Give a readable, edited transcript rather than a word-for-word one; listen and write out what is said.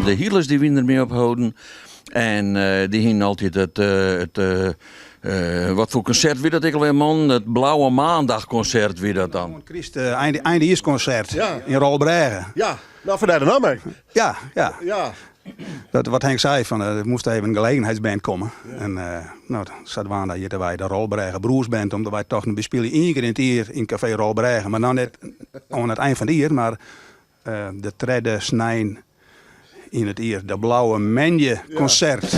De Hielers dy wiene der mei opholden. En dy hienen altyd it, it wat foar konsert wie dat ek alwer man? It Blauwe Maandag konsert wie dat dan. Kryst eindejierskonsert yn Rolbrêge. Ja, nou fandêr de namme. Ja, ja. ja. Dat wat Henk sei, fan der moast even in gelegenheidsband komme. En no, sadwaande hjitte wy de Rolbrêge Broersband, omdat wy tochten, wy spylje ien kear yn it jier yn kafee Rolbrêge, mar dan net oan it ein fan it jier, mar de tredde snein yn it jier, de Blauwe Moandei konsert.